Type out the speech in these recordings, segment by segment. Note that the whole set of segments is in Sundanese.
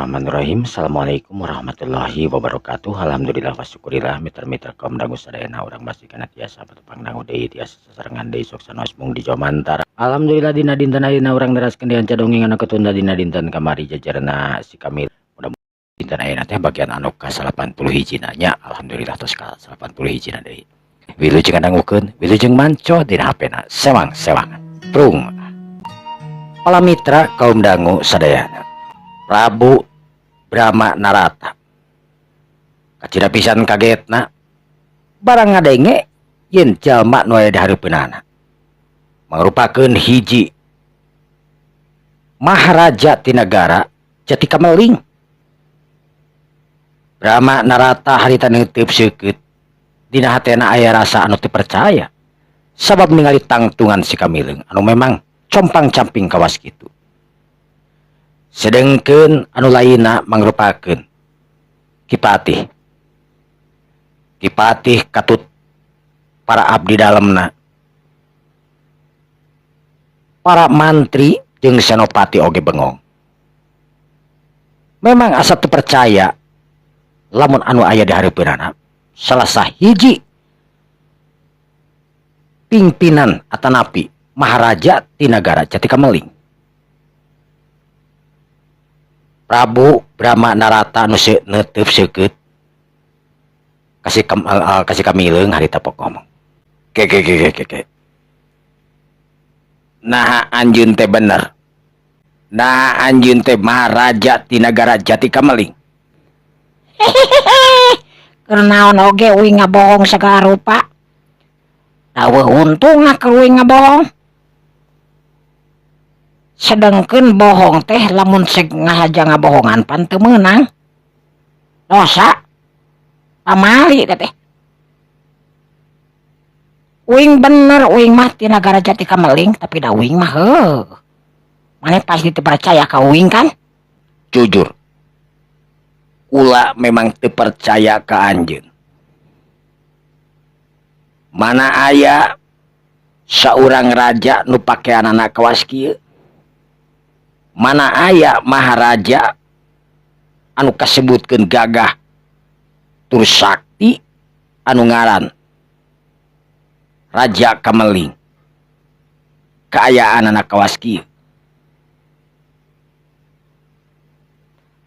Bismillahirrahmanirrahim. Assalamualaikum warahmatullahi wabarakatuh. Alhamdulillah wa syukurillah mitra-mitra kaum dangu sadayana urang masih kana tiasa patepang dangu deui tiasa sasarengan deui sok sanaos mung di Jomantara. Alhamdulillah dina dinten ayeuna urang neraskeun deui dongeng anu ketunda dina dinten kamari jajarna si Kamil. Mudah-mudahan dinten ayeuna teh bagian anu ka-80 hijina nya. Alhamdulillah tos ka-80 hijina deui. Wilujeng ngadangukeun, wilujeng manco dina HP-na sewang-sewangan. Prung. Pala mitra kaum dangu sadayana. Prabu Brahma Narata kacida pisan kagetna barang ngadenge yen jalma nu aya di hareupeunana mangrupakeun hiji maharaja ti nagara Jati Kameling. Brahma Narata harita neuteup seukeut dina hatena aya rasa anu teu percaya sabab ningali tangtungan si Kamileung anu memang compang-camping kawas kitu. Sedengkeun anu lainna mangrupakeun Ki Patih. Ki Patih katut para abdi dalemna, para mantri jeung senopati oge bengong. Memang asa teu percaya lamun anu aya di hareupeunana salah sahiji pimpinan atanapi maharaja ti nagara Jati Kameling. Prabu Brahma Narata nu neuteup seukeut kasih kasih Kamileung harita pok ngomong. Ke ke ke ke ke. Nah anjeun teh bener. Nah anjeun teh maharaja ti nagara Jati Kameling. Keur naon oge uing ngabohong sagala rupa. Daweuh untungna keur uing ngabohong. Sedengkeun bohong teh lamun seg ngahaja ngabohongan pan teu meunang. Dosa. Pamali teh. Uing bener uing mah ti nagara Jati Kameling tapi da uing mah heuh. Maneh pasti teu percaya ka uing kan? Jujur. Kula memang teu percaya ka anjeun. Mana aya saurang raja nu pakeanana kawas kieu? Mana aya maharaja anu kasebutkeun gagah tur sakti anu ngaran Raja Kameling kaayaanana kawas kieu?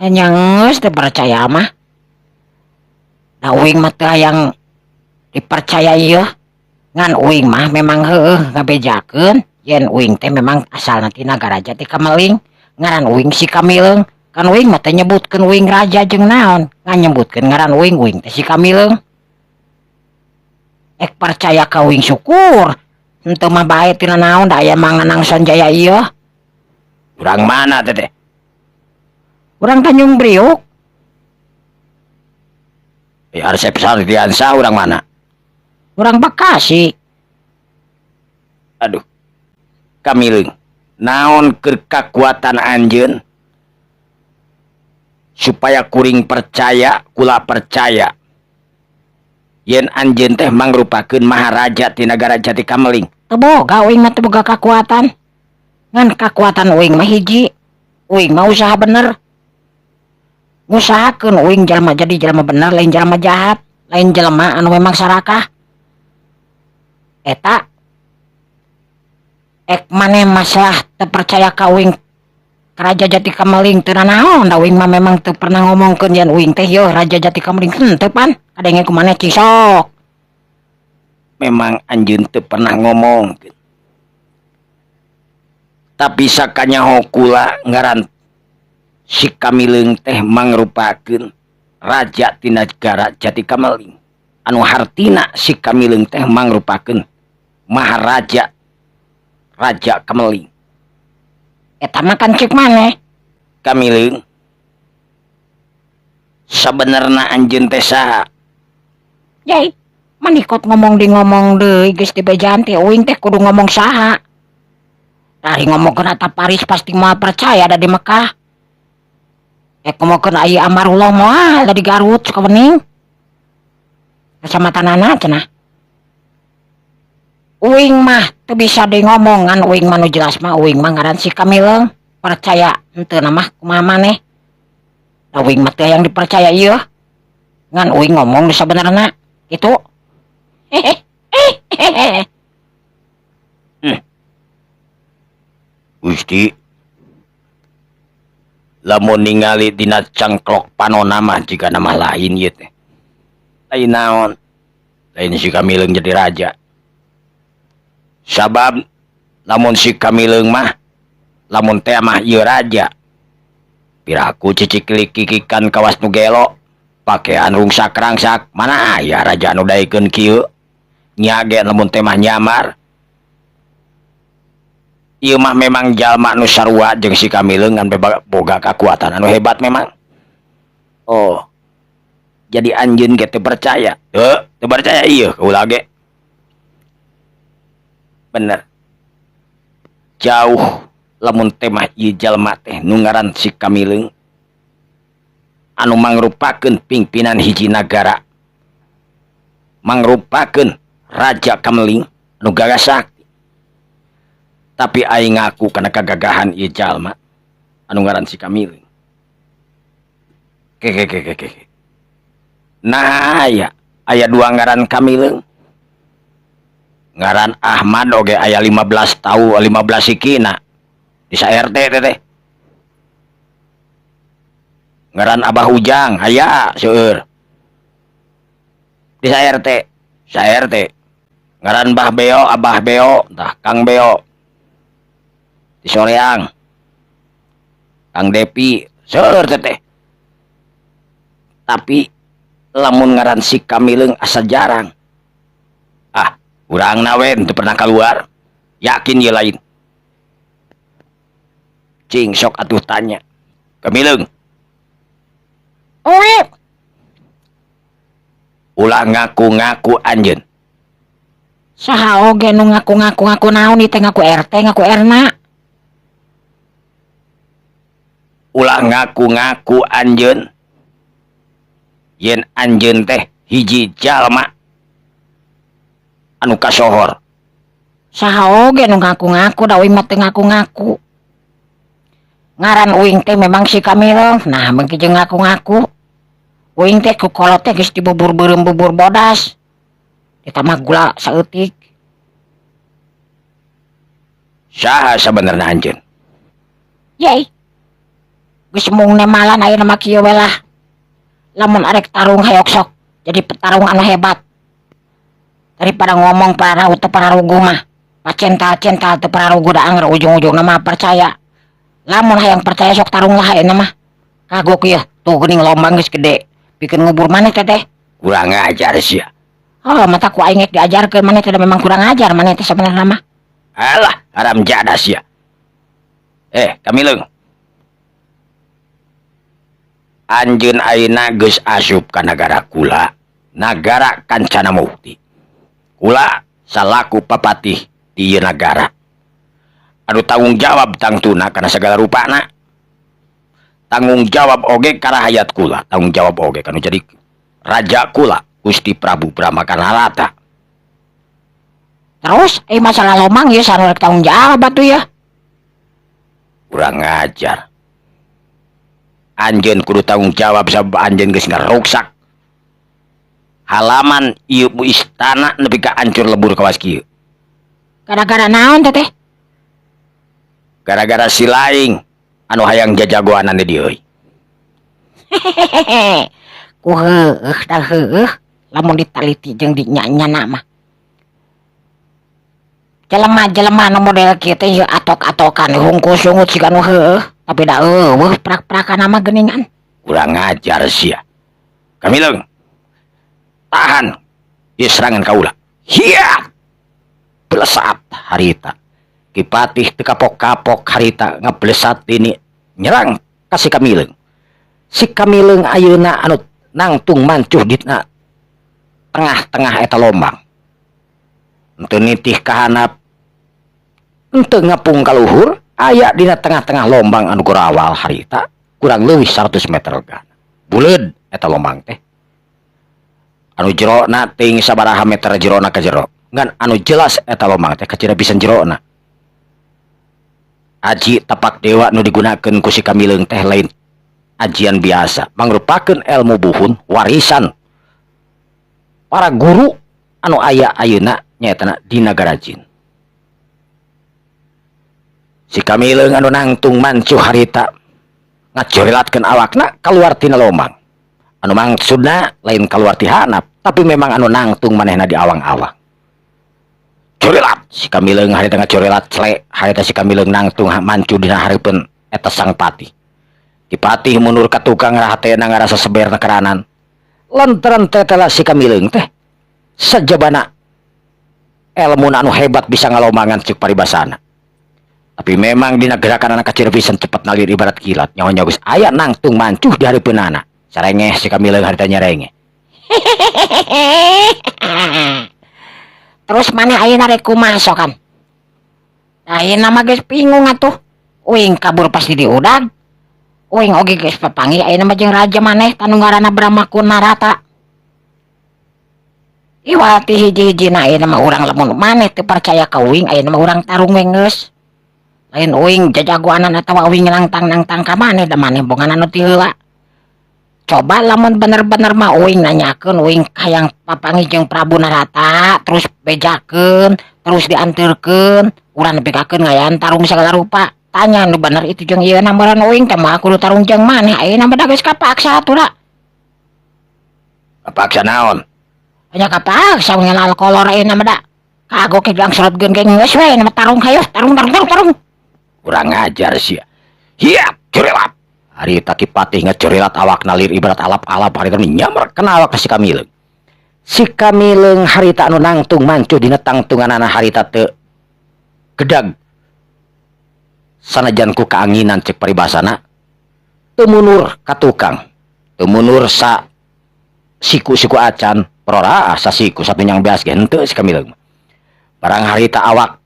Nya geus teu percaya mah. Da uing mah teu hayang dipercaya ieu. Ngan uing mah memang heueuh ngabejakeun yen uing teh memang asalna ti nagara Jati Kameling. Ngaran uing si Kamileung. Kan uing mah teu nyebutkeun uing raja jeung naon, ngan nyebutkeun ngaran uing, uing teh si Kamileung. Ek percaya ka uing syukur, henteu mah bae tina naon da aya manganang Sanjaya ieu. Urang mana teh teh? Urang Tanjung Priuk. Arsep Sardiansyah urang mana? Urang Bekasi. Aduh. Kamileung, naon keur kakuatan anjeun supaya kuring percaya, kula percaya yen anjeun teh mangrupakeun maharaja ti nagara Jati Kameling? Teu boga uing mah teu boga kakuatan. Ngan kakuatan uing mah hiji. Uing mah usaha bener. Ngusahakeun uing jalma jadi jalma bener lain jalma jahat, lain jelema anu memang sarakah. Eta ek maneh masalah teu percaya ka uing Raja Jati Kameling teu nanaon da uing mah memang teu pernah ngomongkeun yen uing teh yeuh Raja Jati Kameling henteu pan kadenge ku maneh cing sok. Memang anjeun teu pernah ngomong. Tapi sakanyaho kula ngaran si Kamileung teh mangrupakeun raja ti nagara Jati Kameling. Anu hartina si Kamileung teh mangrupakeun maharaja Raja Kameling. Eta mah kan cek maneh. Kamileung. Sabenerna anjeun teh saha? Yai, manikot ngomong di ngomong deui geus dibejaan teh uing teh kudu ngomong saha. Dari ngomongkeun Atta Paris pasti moal percaya da di Mekah. Ek ngomongkeun ai Amarullah moal da di Garut Sukawening. Kecamatanana cenah. Uing mah teu bisa deui ngomong ngan uing mah nu jelas mah uing mah ngaran si Kamileung. Percaya henteu mah kumaha maneh. Da uing mah teu hayang dipercaya ieu. Ngan uing ngomong nu sabenerna kitu. Hehehe. Hmm. Gusti lamun ningali dina cangklok panona mah jigana mah lain ieu teh. Lain naon? Lain si Kamileung jadi raja. Sabab lamun si Kamileung mah lamun teh mah ieu raja. Piraku cicik kikikan kawas nu gelo, pakean rungsak-rangsak, mana aya raja anu daekeun kieu. Nya ge lamun teh mah nyamar. Ieu mah memang jalma nu sarua jeung si Kamileung ngan boga kakuatan anu hebat memang. Oh. Jadi anjeun ge teu percaya. Teu, teu percaya ieu kaula ge. Bener. Jauh lamun teh mah ieu jalma teh nu ngaran si Kamileung anu mangrupakeun pimpinan hiji nagara. Mangrupakeun Raja Kameling anu gagah sakti. Tapi aing ngaku kana kagagahan ieu jalma anu ngaran si Kamileung. Ke ke ke ke ke. Nah aya, aya dua ngaran Kamileung. Ngaran Ahmad oge aya 15 tahu 15 sikina. Di sa RT teh teh. Ngaran Abah Ujang aya seueur. Di sa RT, sa RT. Ngaran Bah Beo, Abah Beo, tah Kang Beo. Di Soreang. Kang Depi, seueur teh teh. Tapi lamun ngaran si Kamileung asa jarang. Ah, urangna we teu pernah keluar. Yakin ieu lain. Cing sok atuh tanya. Kamileung. Urip. Ulah ngaku-ngaku anjeun. Saha oge nu ngaku-ngaku ngaku naon ieu teh ngaku RT ngaku RNA. Ulah ngaku-ngaku anjeun. Yen anjeun teh hiji jalma anu kasohor. Saha oge nu ngaku-ngaku da uing mah teu ngaku-ngaku. Ngaran uing teh memang si Kamileung, nah mengki jeung ngaku-ngaku. Uing teh ku kolot teh geus dibubur beureum bubur bodas. Ditambah gula saeutik. Saha sabenerna anjeun? Yei. Geus mung nemalan ayeuna mah kieu we lah. Lamun arek tarung hayok sok jadi petarung anu hebat. Daripada ngomong parau teu pararuguh mah. Pacental-cental teu pararuguh da anger ujung-ujungna mah percaya. Lamun hayang percaya sok tarung lah ayeuna mah. Kagok ieu, tuh geuning lombang geus gede. Pikeun ngubur maneh teh teh. Kurang ajar sia. Oh, mata ku aing rek diajarkeun maneh teh memang kurang ajar maneh teh sabenerna mah. Alah, haram jadah sia. Kamileung. Anjeun ayeuna geus asup ka nagara kula, nagara Kancana Mukti. Kula salaku papatih di ieu nagara. Anu tanggung jawab tangtuna kana sagala rupana. Tanggung jawab oge ka rahayat kula, tanggung jawab oge kanu jadi raja kula, Gusti Prabu Brahma Kanalata. Terus, masalah lomang ieu saha nu rek tanggung jawab atuh ya? Kurang ajar. Anjeun kudu tanggung jawab sabab anjeun geus ngaruksak halaman ieu istana nepi ka hancur lebur kawas kieu. Gara-gara naon teh teh? Gara-gara si laing anu hayang jajagoanan di dieu euy. Hehehe. Ku heueuh da heueuh lamun ditaliti jeung dinya-nyana mah. Jelema-jelema nu model kieu teh ieu atok-atokan hungkul sungut siga nu heueuh, tapi da eueuh prak-prakan mah geuningan. Kurang ajar sia. Kamileung. Tahan ieu serangan kaula. Hiat! Blesat harita. Ki Patih teu kapok-kapok harita ngablesat dini nyerang ka si Kamileung. Si Kamileung ayeuna anu nangtung mancuh dina tengah-tengah eta lombang. Henteu nitih ka handap, henteu ngapung ka luhur, aya dina tengah-tengah lombang anu gorawal harita kurang leuwih 100 meter gana. Buleud eta lombang teh. Anu jerona teuing sabaraha meter jerona ka jero. Ngan anu jelas eta lombang teh kacida pisan jerona. Aji tapak dewa nu digunakeun ku si Kamileung teh lain ajian biasa mangrupakeun ilmu buhun warisan para guru anu aya ayeuna nyaetana di nagara jin. Si Kamileung anu nangtung mancuh harita ngacurilatkeun awakna kaluar tina lomang. Anu maksudna lain kaluar ti hanap, tapi memang anu nangtung manehna di awang-awang. Curilat si Kamileung harita ngacurilat cele harita si Kamileung nangtung mancu dina hareupeun eta sang patih. Ki Patih mundur ka tukang rahatena ngarasa seber keranan. Lantaran tetela si Kamileung teh sajabana elmuna anu hebat bisa ngalomangan ceuk paribasana. Tapi memang dina gerakan anak kecil pisan cepet nalir ibarat kilat. Nyawa-nyawa geus aya nangtung mancuh di hareupeunana. Sarengeh si Kamileung harita nyerengeh. Terus maneh ayeuna rek kumaha sokan? Ayeuna mah geus bingung atuh. Uing kabur pasti diudag. Uing oge geus papanggih ayeuna mah jeung raja maneh tanu ngaranna Brahma Kunarata. Iwal ti hiji-hijina ayeuna mah urang lamun maneh teu percaya ka uing ayeuna mah urang tarung we geus. Lain uing jajagoanan atawa uing nangtang-nangtang ka maneh da maneh bongan anu ti heula. Coba lamun bener-bener mah uing nanyakeun uing hayang papanggih jeung Prabu Narata terus bejakeun terus dianterkeun urang nepikakeun ngayan tarung sagala rupa. Tanya nu bener itu jeung ieu meureun uing teh mah kudu tarung jeung maneh ayeuna mah da geus kapaksa atuh da. Kapaksa naon? Nya kapaksa ngelal kolor ayeuna mah da. Kagok ge langsrotkeun ge geus we mah tarung hayo tarung tarung tarung tarung. Kurang ajar sia. Hiap curilat. Harita Ki Patih ngecurilat awak nalir ibarat alap-alap harita nyamar kana awak si Kamileung. Si Kamileung harita anu nangtung mancuh dina tangtunganana harita teu gedag. Sanajan ku kaanginan cek paribasana teu munur ka tukang. Teu munur sa siku-siku acan proraah sasiku satunyang beas ge henteu si Kamileung. Barang harita awak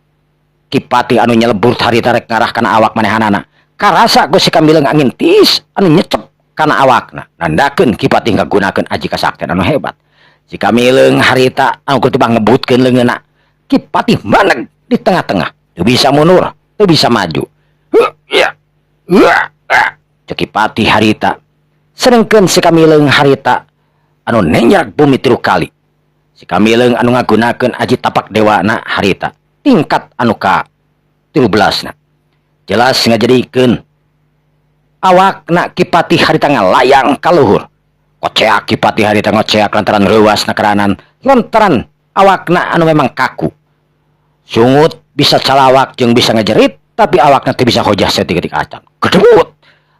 Ki Patih anu nyelebur harita rek ngarah kana awak manehanana. Karasa ku si Kamileung angin tiis anu nyecep kana awakna. Nandakeun Ki Patih ngagunakeun aji kasaktian anu hebat. Si Kamileung harita anu kutibah ngebutkeun leungeunna. Ki Patih maneg di tengah-tengah. Teu bisa mundur, teu bisa maju. Cek Ki Patih harita. Sedengkeun si Kamileung harita anu nenyak bumi 3 kali. Si Kamileung anu ngagunakeun aji tapak dewana harita tingkat anu ka 13-na. Jelas ngajadikeun awakna Ki Patih harita ngalayang ka luhur. Koceak Ki Patih harita ngoceak lantaran reuas nakeranan, lantaran awakna anu memang kaku. Sungut bisa calawak jeung bisa ngejerit, tapi awakna teu bisa hojah saeutik-eutik acan. Gedebut.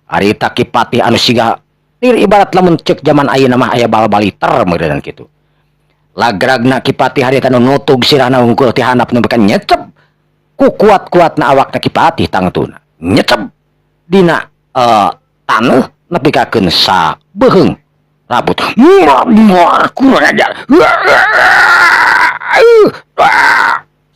Harita Ki Patih anu siga lir ibarat lamun ceuk jaman ayeuna mah aya bal-baliter meureunnan kitu. Lagragna Ki Patih harita nu nutug sirahna hungkul ti handap nu bekan nyecep ku kuat-kuatna awakna Ki Patih tangtuna. Nyecep dina taneuh nepikakeun sabeuheung rabut. Kurang ajar.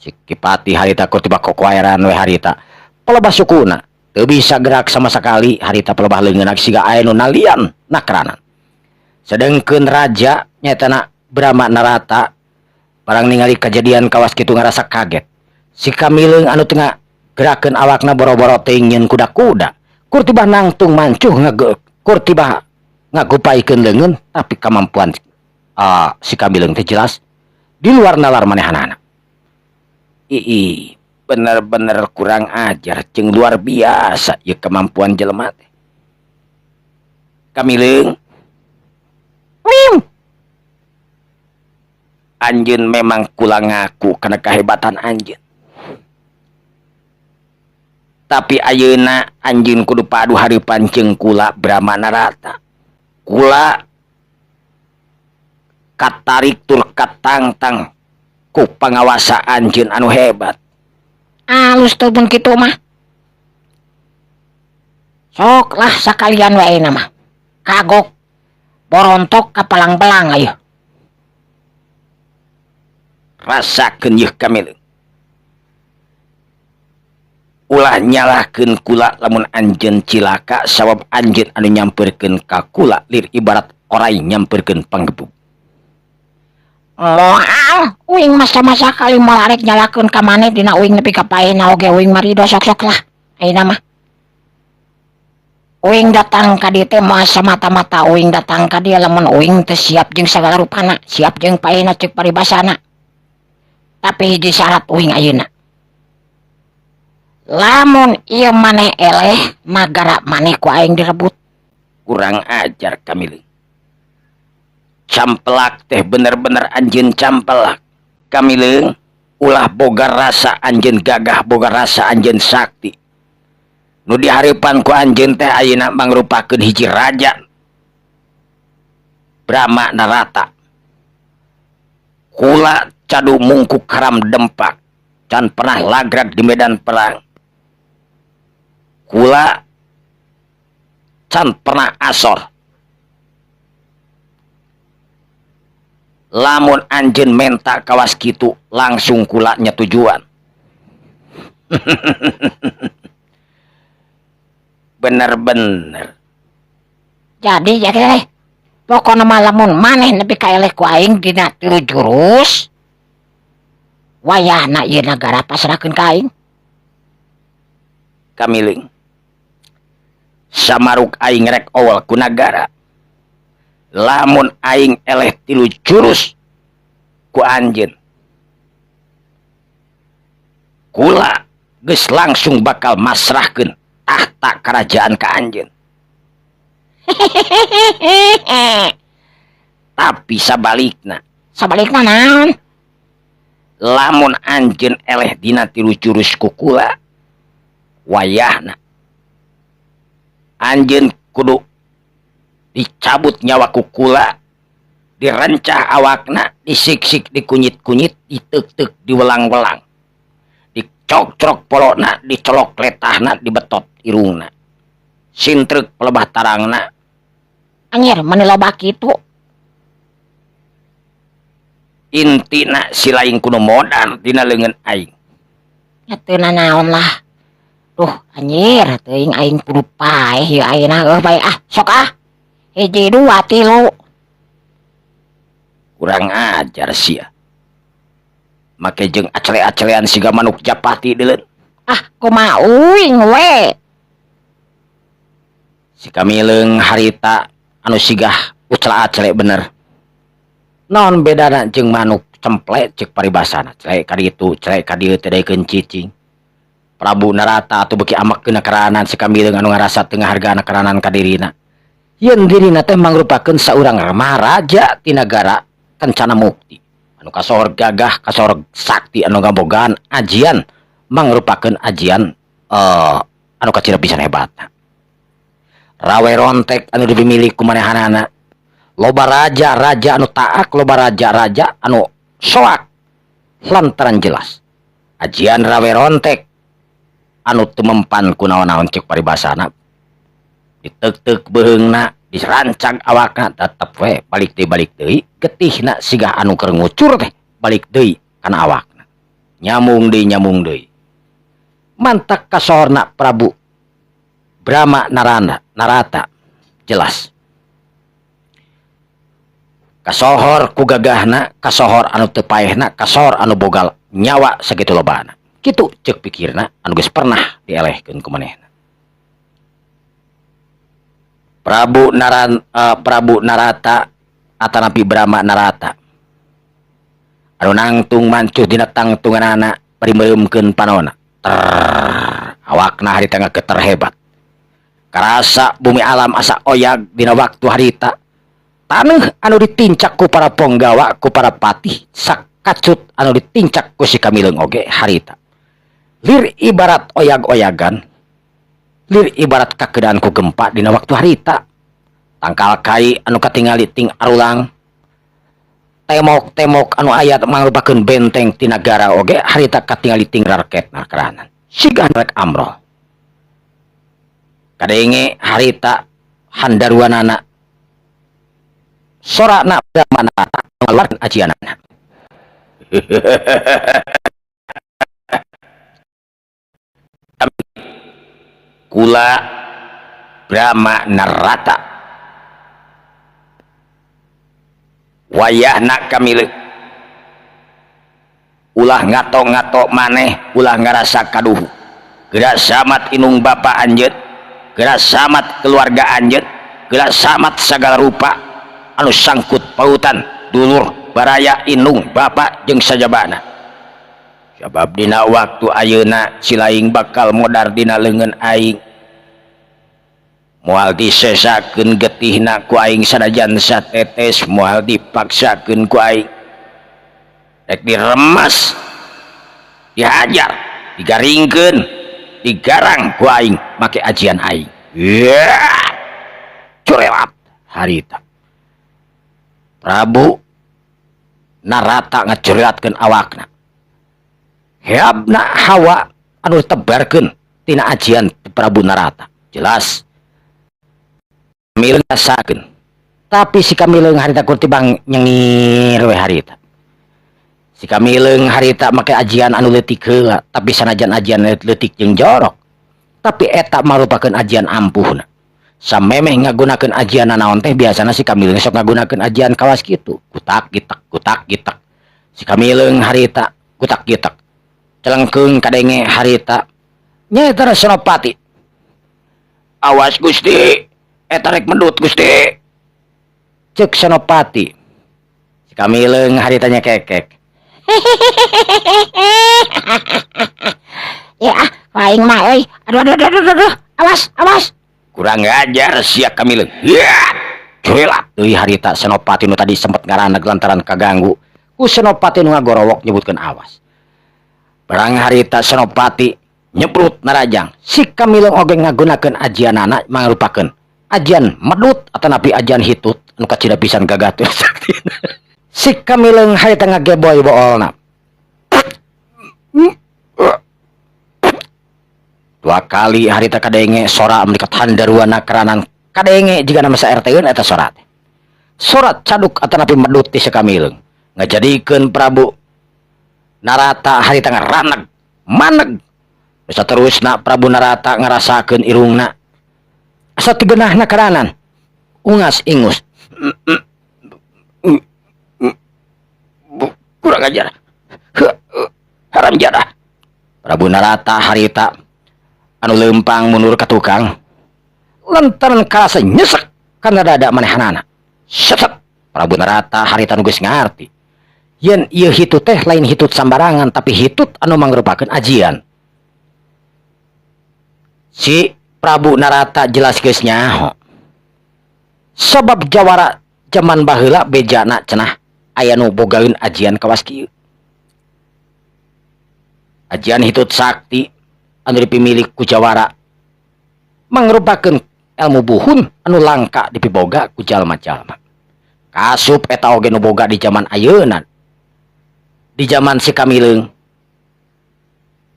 Si Ki Patih harita kutiba kokoaeran we harita. Pelebah sukuna teu bisa gerak sama sekali harita pelebah leungeunna siga aya nu nalian nakranan. Sedengkeun raja nyaetana Brahma Narata barang ningali kejadian kawas kitu ngarasa kaget. Si Kamileung anu tengah gerakeun awakna boro-boro teuing nyeun kuda-kuda. Kurtibah nangtung mancuh kurtibah ngagupaikeun leungeun tapi kemampuan si Kamileung teh jelas di luar nalar manehanana. Ii, bener-bener kurang ajar jeung luar biasa ieu kemampuan jelema teh. Kamileung. Wim. Anjeun memang kula ngaku kana kehebatan anjeun. Tapi ayeuna anjeun kudu padu hareupan jeung kula Brahma Narata. Kula katarik tur katangtang ku pangawasa anjeun anu hebat. Alus teu mun kitu mah. Sok lah sakalian wae ayeuna mah. Kagok borontok ka palang-belang ayeuna. Rasakeun yeuh Kamileung. Ulah nyalahkeun kula lamun anjeun cilaka sabab anjeun anu nyamperkeun ka kula lir ibarat orai nyamperkeun panggebug. Moal uing masa-masa kali moal arek nyalakeun ka maneh dina uing nepi ka paehna oge uing marido sok-sok lah ayeuna mah. Uing datang ka dieu teh moal samata-mata uing datang ka dieu lamun uing teu siap jeung sagala rupana, siap jeung paehna ceuk paribasana. Tapi hiji syarat uing ayeuna. Lamun ieu maneh eleh, nagara maneh ku aing direbut. Kurang ajar Kamileung. Campelak teh bener-bener anjeun campelak. Kamileung ulah boga rasa anjeun gagah, boga rasa anjeun sakti. Nu dihareupan ku anjeun teh ayeuna mangrupakeun hiji raja Brahma Narata. Kula cadu mungku karam dempak, can pernah lagrag di medan perang. Kula can pernah asor. Lamun anjeun menta kawas kitu langsung kula nyetujuan. Bener-bener. Jadi jadi teh pokona mah lamun maneh nepi ka eleh ku aing dina 3 jurus wayahna ieu nagara pasrahkeun ka aing. Kamiling. Samaruk aing rek owel ku nagara. Lamun aing eleh 3 jurus ku anjeun, kula geus langsung bakal masrahkeun tahta kerajaan ka anjeun. Tapi sabalikna, sabalikna naon? Lamun anjeun eleh dina 3 jurus ku kula, wayahna anjeun kudu dicabut nyawa ku kula, direncah awakna, disiksik, dikunyit-kunyit, ditek-tek, diwelang-welang, dicokcrok polona, dicolok letahna, dibetot irungna, sintrek pelebah tarangna. Anjir, meni loba kitu. Intina si lain kudu modar dina leungeun aing. Nya teu nanaon lah. Duh, anjir, teuing aing kudu paeh ieu ayeuna heuh bae ah, sok ah. 1 2 3. Kurang ajar sia. Make jeung acele-acelean siga manuk japati deuleun. Ah, kumaha uing we. Si Kamileung harita anu sigah ucla-acele bener. Naon bedana jeung manuk cemple ceuk paribasana, celek ka ditu, celek ka dieu teh daekeun cicing. Prabu Narata atuh beuki amekeun karanan si Kamileung anu ngarasa teu ngahargaan karanan ka dirina. Yeun dirina teh mangrupakeun saurang maharaja ti nagara Kencana Mukti. Anu kasohor gagah, kasohor sakti, anu ngabogaan ajian mangrupakeun ajian anu kacida pisan hebatna. Rawe rontek anu dipimilih ku manehanana. Loba raja-raja anu taak, loba raja-raja anu soak lantaran jelas. Ajian rawe rontek anu teu mempan ku naon-naon ceuk paribasana. Ditek-tek beuheungna, dirancang awakna, tetep we balik deui, balik deui, getihna sigah anu keur ngucur teh balik deui kana awakna. Nyamung deui, nyamung deui. Mantak kasohorna Prabu Brahma Narana, Narata jelas. Kasohor ku gagahna, kasohor anu teu paehna, kasohor anu bogal nyawa sakitu lobana. Kitu ceuk pikirna anu geus pernah dielehkeun ku manehna. Prabu Prabu Narata atanapi Brahma Narata anu nangtung mancuh dina tangtunganana bari meureumkeun panona. Ter, awakna harita ngageter hebat. Karasa bumi alam asa oyag dina waktu harita. Taneuh anu ditincak ku para ponggawa, ku para patih, sakacut anu ditincak ku si Kamileung oge harita. Lir ibarat oyag-oyagan, lir ibarat kakeudaan ku gempa dina waktu harita. Tangkal kai anu katingali ting arulang, temok-temok anu aya mangrupakeun benteng ti nagara oge harita katingali ting rarketna keranan. Siga rek amroh. Kadenge harita handaruanana sorana Brahmana ngaluarkeun ajianana. Kula Brahma Narata wayahna Kamileung ulah ngato-ngato maneh, ulah ngarasa kaduhu. Geura samat inung bapa anjeun. Geura samat keluarga anjeun, geura samat sagala rupa anu sangkut pautan dulur baraya indung bapak jeung sajabana. Sabab dina waktu ayeuna silaing bakal modar dina leungeun aing. Moal disesakeun getihna ku aing sanajan satetes, moal dipaksakeun ku aing. Rek diremas, dihajar, digaringkeun, digarang ku aing make ajian aing. Yeah! Curewat harita. Prabu Narata ngacurelatkeun awakna. Heabna hawa anu tebarkeun tina ajian Prabu Narata. Jelas Mileung rasakeun. Tapi si Kamileung harita kur tibang nyengir we harita. Si Kamileung harita make ajian anu leutik heula, tapi sanajan ajian leutik jeung jorok, tapi eta marupakeun ajian ampuhna. Samemeh ngagunakeun ajian nanaon teh biasana si Kamileung sok ngagunakeun ajian kawas kitu, kutak gitek kutak gitek. Si Kamileung harita kutak gitek. Celengkeung kadenge harita nyaeta Senopati. Awas Gusti, eta rek medut Gusti. Cek Senopati. Si Kamileung haritanya kekek. Ya, aing mah euy. Aduh aduh aduh aduh, aduh. Awas, awas. Kurang ngajar sia Kamileung. Ya, curelat euy harita Senopati nu tadi sempet ngaraneg lantaran kaganggu. Ku Senopati nu ngagorowok nyebutkeun awas. Barang harita Senopati nyebrut narajang. Si Kamileung oge ngagunakeun ajianana mangrupakeun ajian medut atanapi ajian hitut anu kacida pisan gagah teh saktina. Si Kamileung harita ngageboy boolna. Dua kali harita kadenge sora menikat handaruana keranan kadenge jigana masa RT-eun eta sora teh. Sora caduk atanapi medut ti si Kamileung ngajadikeun Prabu Narata harita ngaraneg maneg. Saterusna Prabu Narata ngarasakeun irungna asa teu geunahna keranan ungas ingus. Kurang ajar, haram jadah. Prabu Narata harita anu leumpang mundur ka tukang lantaran karasa nyesek kana dada manehanana. Sesep Prabu Narata harita nu geus ngarti yen ieu hitut teh lain hitut sambarangan tapi hitut anu mangrupakeun ajian. Si Prabu Narata jelas geus nyaho sabab jawara jaman baheula bejana cenah aya nu bogaeun ajian kawas kieu. Ajian hitut sakti anu dipimilik ku jawara mangrupakeun ilmu buhun anu langka dipiboga ku jalma-jalma. Kasup eta oge nu boga di jaman ayeuna, di jaman si Kamileung.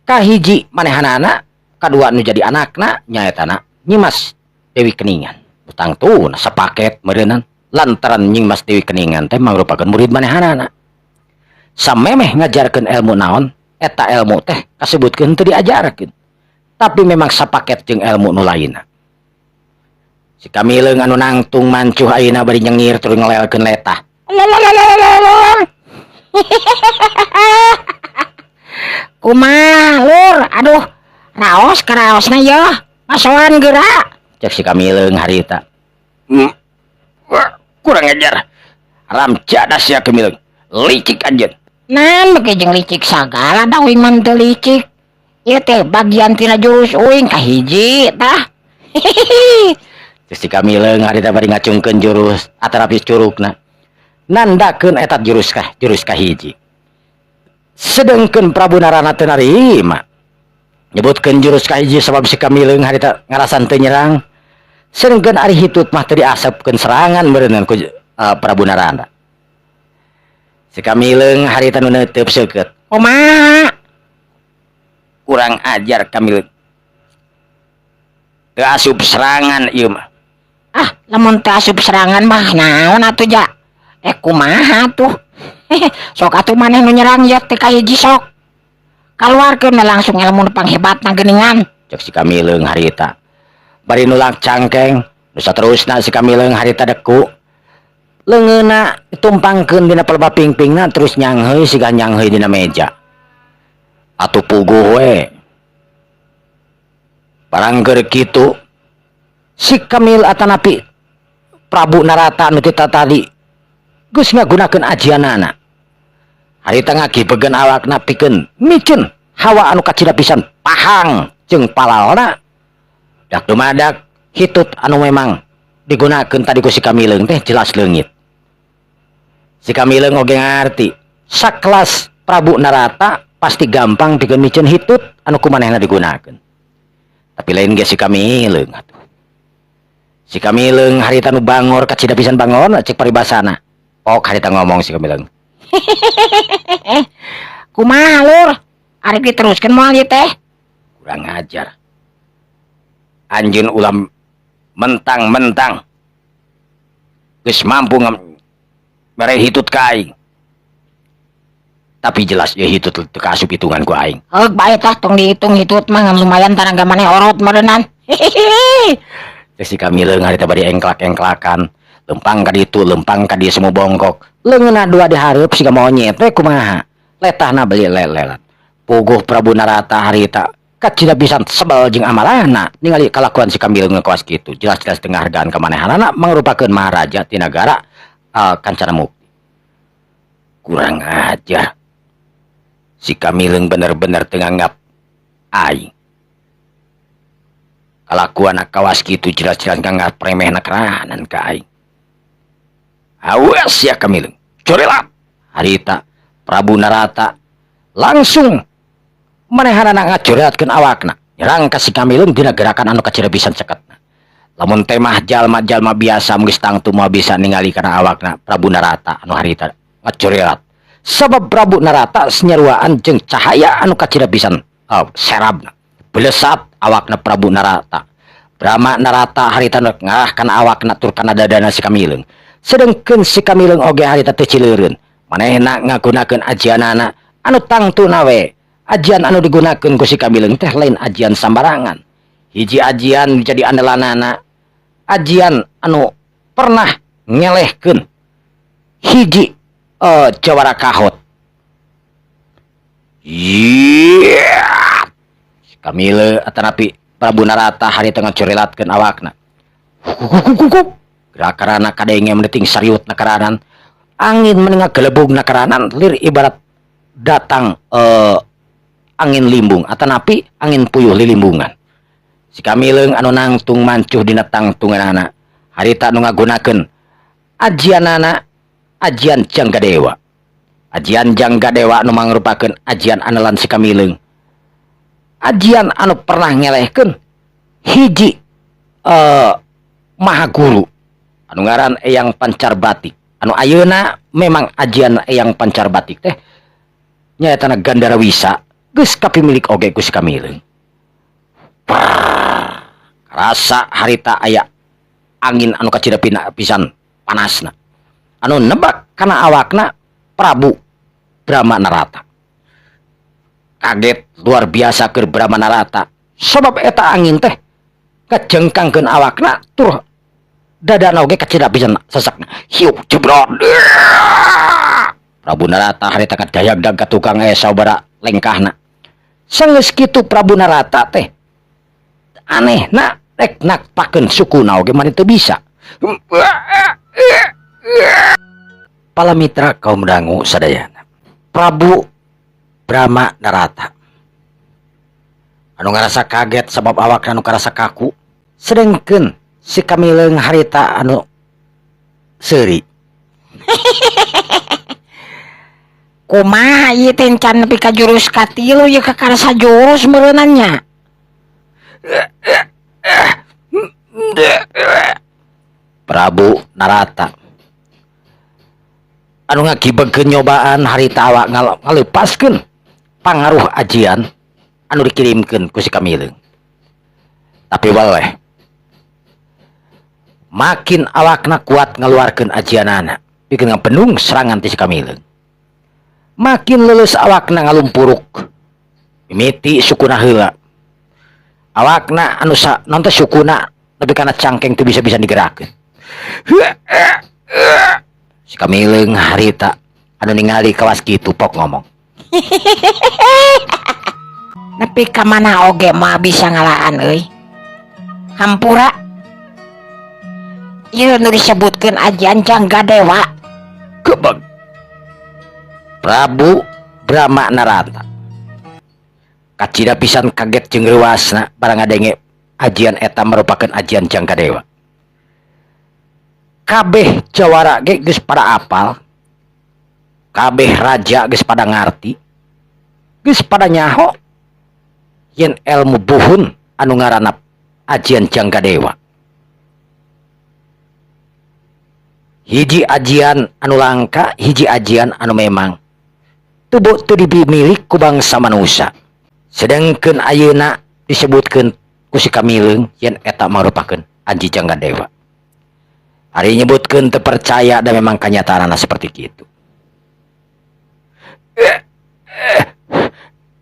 Kahiji manehanana, kadua nu jadi anakna nyaetana Nyimas Dewi Keningan. Tangtuna sapaket meureunnan lantaran Nyimas Dewi Keningan teh mangrupakeun murid manehanana. Samemeh ngajarkeun ilmu naon, eta ilmu teh kasebutkeun teu diajarkeun, tapi memang sapaket jeung ilmu nu lainna. Si Kamileung anu nangtung mancuh ayeuna bari nyengir tur ngelelkeun letah. Kumaha lur, aduh raos karaosna yeuh, masoan geura. Cek si Kamileung harita. Kurang ajar, haram jadah sia Kamileung, licik anjeun. Nan beuki jeung licik sagala da uing mah teu licik. Ieu teh bagian tina jurus uing kahiji tah. Cek si Kamileung harita bari ngacungkeun jurus atanapi curugna. Nandakeun eta jurus kah jurus kahiji. Sedengkeun Prabu Narana teu narima. Nyebutkeun jurus kahiji sabab si Kamileung harita ngarasan teu nyerang. Sedengkeun ari hitut mah teu diasepkeun serangan meureunnan ku Prabu Narana. Si Kamileung harita nu neuteub seukeut. Kumaha? Kurang ajar Kamileung. Teu asup serangan ieu mah. Ah, lamun teu asup serangan mah naon atuh ja? Kumaha tuh? Sok atuh maneh nu nyerang ya teh kahiji sok. Kaluarkeun langsung ilmu nu panghebatna geuningan. Cek si Kamileung harita. Bari nulak cangkeng, nu saterusna si Kamileung harita deku. Leungeunna ditumpangkeun dina pelba pingpingna terus nyangheuy siga nyangheuy dina meja. Atuh puguh we. Barang keur kitu Si Kamil atanapi Prabu Narata anu ti tadi geus ngagunakeun ajianana. Harita ngagibegeun awakna pikeun miceun hawa anu kacida pisan pahang jeung palalna. Dak dumadak hitut anu memang digunakeun tadi ku si Kamileung teh jelas leungit. Si Kamileung oge ngarti sakelas Prabu Narata pasti gampang pikeun miceun hitut anu kumanehna digunakeun. Tapi lain ge si Kamileung atuh. Si Kamileung harita nu bangor kacida pisan bangorna cek paribasana. Pok harita ngomong si Kamileung. Kumaha lur? Arek diteruskeun moal ieu teh? Kurang ajar. Anjeun ulah mentang-mentang geus mampu mere hitut ka aing. Tapi jelas ieu hitut teu kaasup hitungan ku aing. Heug bae tah tong dihitung hitut mah ngan lumayan tanaga maneh orot meureunnan. Cek si Kamileung harita bari engklak-engklakan, lempang ka ditu, lempang ka dieu semua bongkok. Leungeunna dua dihareup siga monyet we kumaha. Letahna beli lelelat. Puguh Prabu Narata harita kacida pisan sebel jeung amarahna ningali kalakuan si Kamileung kawas kitu. Jelas-jelas teu ngahargaan ka manehanana mangrupakeun maharaja ti nagara Kancana Mukti. Kurang ajar. Si Kamileung bener-bener teu nganggap aing. Kalakuan kawas kitu jelas-jelas nganggap remehna keranan ka aing. Awas ya Kamileung, corelat. Harita Prabu Narata langsung manehanana ngacorelatkeun awakna, nyerang ka si Kamileung dina gerakan anu kacida pisan ceketna. Lamun teh mah jalma-jalma biasa geus tangtu moal bisa ningali kana awakna Prabu Narata anu harita ngacorelat. Sabab Prabu Narata senyaruaan jeung cahaya anu kacida pisan serabna. Belesat awakna Prabu Narata. Brahma Narata harita nu ngarah kana awakna tur kana dadana si Kamileung. Sedengkeun si Kamileung oge harita teu cileureun. Manehna ngagunakeun ajianana anu tangtuna we. Ajian anu digunakeun ku si Kamileung teh lain ajian sambarangan. Hiji ajian jadi andalanana, ajian anu pernah ngelehkeun hiji jawara kahot. Yeah! Si Kamile atanapi Prabu Narata harita ngacorelatkeun awakna. Hukukukukuk. Gerakanana kadenge meniting sariut nakaranan. Angin meni ngagelebug nakaranan lir ibarat datang angin limbung atanapi angin puyuh lilimbungan. Si Kamileung anu nangtung mancuh dina tangtunganana harita nu ngagunakeun ajianana ajian Janggadewa. Ajian Janggadewa anu mangrupakeun ajian andalan si Kamileung. Ajian anu pernah ngelehkeun hiji mahaguru anu ngaran Eyang Pancar Batik. Anu ayeuna memang ajian Eyang Pancar Batik teh nyaetana Gandara Wisa geus kapimilik oge ku si Kamileung. Rasa harita aya angin anu kacida pisan panasna anu nebak kana awakna Prabu Brahma Narata. Kaget luar biasa keur Brahma Narata sebab eta angin teh kajengkangkeun awakna tur dadana oge kacida pisan sesakna. Hiu jebrot. Prabu Narata harita kadayag-dag ka tukang saubara lengkahna. Sanggeus kitu Prabu Narata teh anehna rek nakpakeun sukuna oge mani teu bisa. Palamitra kaum dangu sadayana. Prabu Brahma Narata anu ngarasa kaget sabab awakna anu karasa kaku, sedengkeun si Kamileung harita anu seuri. Kumaha ieu teh can nepi ka jurus katilu ieu kakarasa jurus meureunnan nya. Prabu Narata anu ngagibegkeun nyobaan harita awak ngaleupaskeun pangaruh ajian anu dikirimkeun ku si Kamileung. Tapi weleh makin awakna kuat ngaluarkeun ajianana pikeun ngabendung serangan ti si Kamileung. Makin leuleus awakna ngalumpuruk mimiti sukuna heula. Awakna anu non teh sukuna nepi kana cangkeng teu bisa-bisa digerakkeun. Si Kamileung harita anu ningali kawas kitu pok ngomong. Nepi ka mana oge moal bisa ngalaan euy. Hampura Ieu nu disebutkeun ajian Jangga Dewa. Gebeg. Prabu Brahma Narata. Kacida pisan kaget jeung reuasna barang ngadenge ajian eta merupakan ajian Jangga Dewa. Kabeh jawara ge geus pada apal. Kabeh raja geus pada ngarti. Geus pada nyaho yen ilmu buhun anu ngaranna ajian Jangga Dewa. Hiji ajian anu langka, hiji ajian anu memang tubuh teu dimilik ku bangsa manusia. Sedangkeun ayeuna disebutkeun ku si Kamileung yen eta marupakeun aji Jangga Dewa. Ari nyebutkeun teu percaya da memang kanyataanna seperti kitu.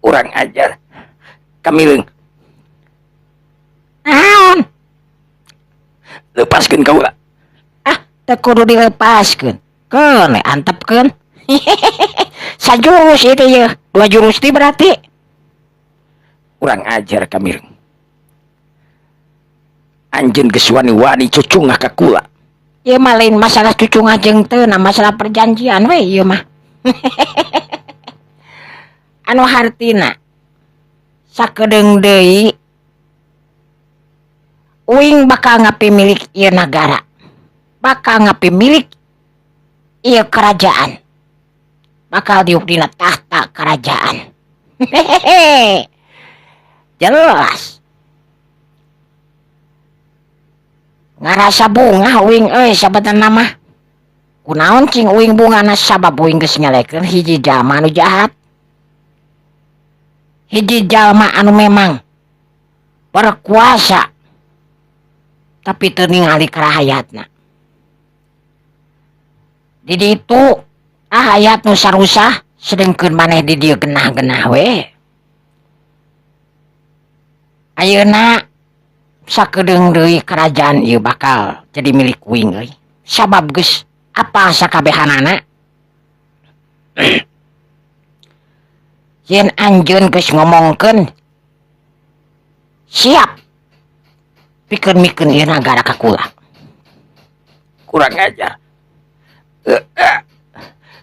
Urang ajar Kamileung. Naon? Lepaskeun kaula. Ah, teu kudu dilepaskeun. Keun we antepkeun. Sajurus itu ye, dua jurus ti berarti. Urang ajar Kamileung. Anjeun geus wani-wani cucungah ka kula. Ieu mah lain masalah cucungah jeung teu, nah masalah perjanjian we ieu mah. Anu hartina sakedeung deui uing bakal ngapimilik ieu nagara, bakal ngapimilik ieu kerajaan, bakal diuk dina tahta kerajaan. Hehehe. Jelas ngarasa bungah uing euy sabenerna mah. Kunaon cing uing bungahna sabab uing geus nyalekeun hiji jalma anu jahat. Hiji jalma anu memang berkuasa tapi teu ningali karahayatna. Di ditu ahayat nu sarusah sedengkeun maneh di dieu genah-genah we. Ayeuna sakedeung deui kerajaan ieu bakal jadi milik uing euy. Sabab geus apa sakabehanana. Yen anjeun geus ngomongkeun siap pikeun-mikeun ieu nagara ka kula. Kurang ajar.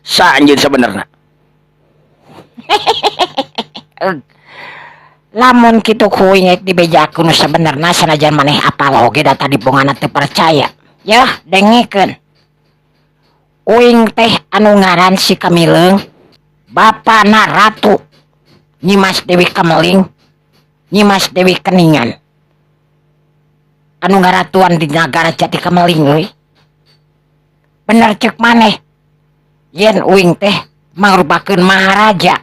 Sa anjeun sabenerna. Lamun kitu ku uing rek dibejakeun nu sabenerna sanajan maneh apal oge da tadi bongana teu percaya. Yeuh dengekeun. Uing teh anu ngaran si Kamileung, bapana Ratu Nyimas Dewi Kameling, Nyimas Dewi Keningan. Anu ngaratuan di nagara Jati Kameling euy. Bener ceuk maneh. Yen uing teh mangrupakeun maharaja,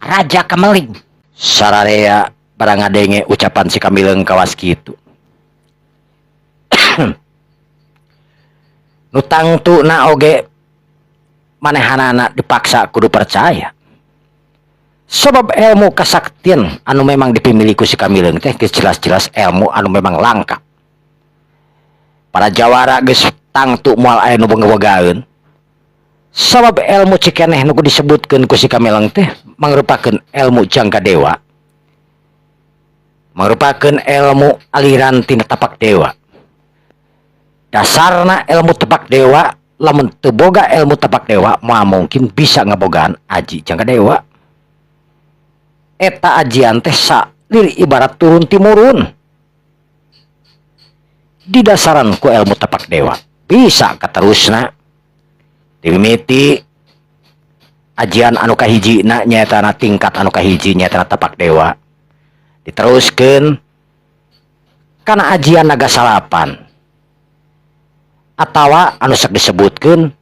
Raja Kameling. Sararea barang ngadenge ucapan si Kamileung kawas kitu. Nu tangtuna oge manehanana dipaksa kudu percaya. Sebab ilmu kasaktian anu memang dipimiliki ku si Kamileung teh geus jelas-jelas ilmu anu memang langka. Para jawara geus tangtu moal aya nu boga-bogaeun. Sabab ilmu cikeneh nu disebutkeun ku si Kamileung teh mangrupakeun ilmu Jangga Dewa. Mangrupakeun ilmu aliran tina tapak dewa. Dasarna ilmu tapak dewa, lamun teu boga ilmu tapak dewa moal mungkin bisa ngabogaan aji Jangga Dewa. Eta ajian teh salir ibarat turun timurun. Didasaran ku ilmu tapak dewa bisa katerusna. Dimimiti ajian anu kahijina nyaetana tingkat anu kahiji nyaetana tapak dewa. Diteruskeun kana ajian naga salapan. Atawa anu sok disebutkeun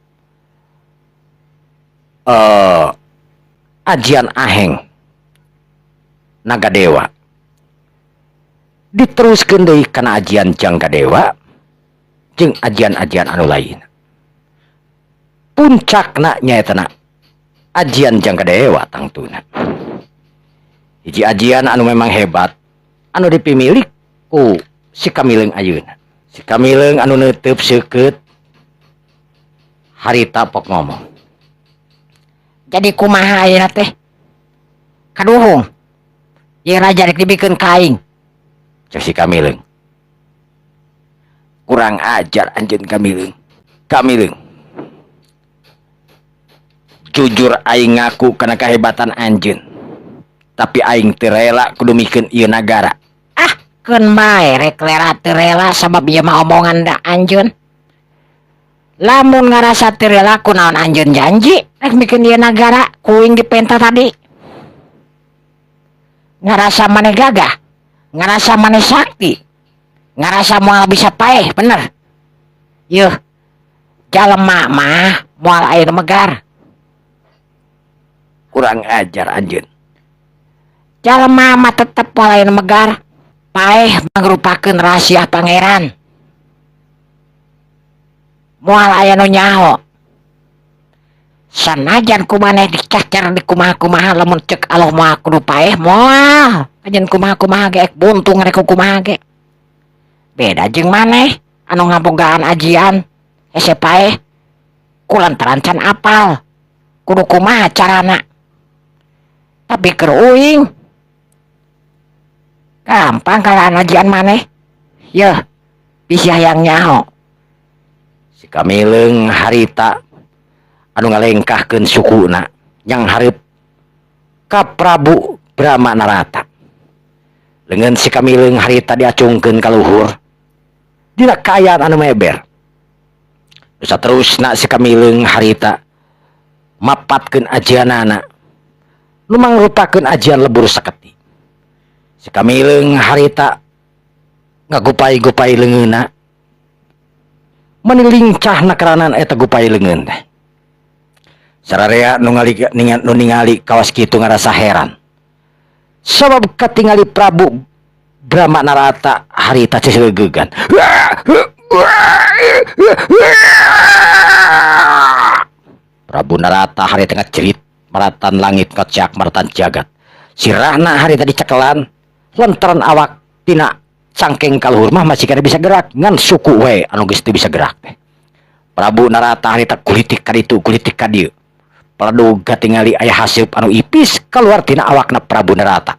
ajian aheng naga dewa. Diteruskeun deui kana ajian Jangga Dewa jeung ajian-ajian anu lain. Puncakna nyaetana ajian Jangga Dewa tangtuna. Hiji ajian anu memang hebat anu dipimilik ku si Kamileung ayeuna. Si Kamileung anu neuteub seukeut harita pok ngomong. Jadi kumaha ayeuna teh? Kaduhung. Ieu raja rek dibikeun ka aing. Cek si Kamileung. Kurang ajar anjeun Kamileung. Kamileung. Jujur aing ngaku kana kehebatan anjeun. Tapi aing teu rela kudu mikeun ieu nagara. Ah, keun bae rek rela teu rela sabab ieu mah omongan da anjeun. Lamun ngarasa teu rela kunaon anjeun janji rek mikeun ieu nagara ku uing dipenta tadi. Ngarasa maneh gagah, ngarasa maneh sakti, ngarasa moal bisa paeh bener. Yeuh, jalema mah moal aya nu megar. Kurang ajar anjeun. Jalema mah tetep moal aya nu megar. Paeh mangrupakeun rahasia pangeran. Moal aya nu nyaho. Sanajan ku maneh dicacar di kumaha-kumaha lamun cek Allah moal kudu paeh moal. Anjeun kumaha-kumaha ge ek buntung rek kumaha ge. Beda jeung maneh anu ngabogaan ajian hese paeh kulantaran can apal. Kudu kumaha carana. Tapi keur uing gampang kalah ajian maneh. Yeuh, bisi hayang nyaho. Si Kamileung harita anu ngalengkahkeun sukuna yang hareup ka Prabu Brahma Narata. Leungeun si Kamileung harita diacungkeun ka luhur dina kaayaan anu meber. Saterusna si Kamileung harita mapatkeun ajianana nu mangrupakeun ajian lebur saketi. Si Kamileung harita ngagupay-gupay leungeunna meni lincahna keranan eta gupay leungeun teh. Sararea nu ningali kawas kitu ngarasa heran. Sabab katingali Prabu Brahma Narata harita ceseugegan. Prabu Narata harita ngacerit maratan langit kocak maratan jagat. Sirahna harita dicekelan lantaran awak tina cangkeng kaluhur mah masih kada bisa gerak ngan suku we anu geus teu bisa gerak teh. Prabu Narata harita kulitik ka ditu kulitik ka dieu. Praduga katingali aya haseup anu ipis keluar tina awakna Prabu Narata.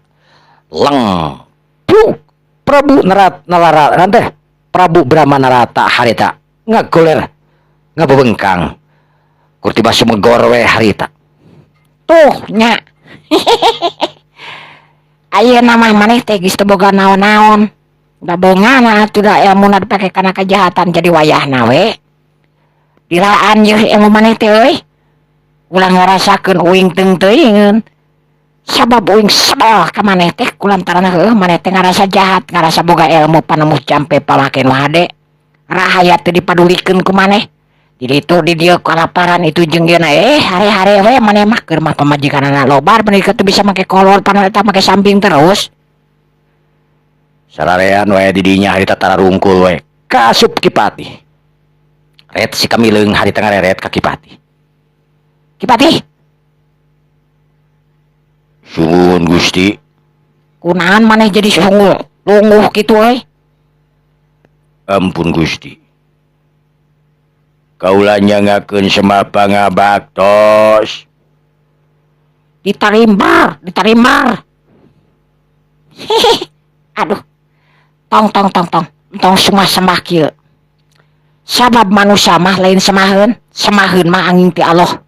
Leng puk Prabu Narat Nalara teh Prabu Brahma Narata harita ngagoler ngabebengkang. Kurtiba sumegor we harita. Tuh nya. Ayeuna mah maneh teh geus teu boga naon-naon. Da bongana atuh da elmuna dipake kana kejahatan jadi wayahna we. Dilaan yeuh ilmu maneh teh euy. Ulah ngarasakeun uing teung teuingeun. Sabab uing sebel ka maneh teh kulantaran heueuh maneh teh ngarasa jahat, ngarasa boga ilmu panemu jampe pamake nu hade. Rahayat teu dipadulikeun ku maneh. Di ditu di dieu kalaparan itu jeung dieuna hare-hare we maneh mah keur mah pamajikanana lobar meuni teu bisa make kolor pan eta make samping terus. Sararean we di dinya harita tararungkul we kasup Ki Patih. Ret si Kamileung harita ngareret ka Ki Patih. Ki Patih. Suwun Gusti. Kunaon maneh jadi sungguh lungguh kitu euy? Ampun Gusti. Kaula nyangakeun semah pangabaktos. Ditarimbar, ditarimbar. Aduh. Tong tong tong tong. Tong sumah-semah kieu. Sabab manusia mah lain semaheun, semaheun mah angin ti Allah.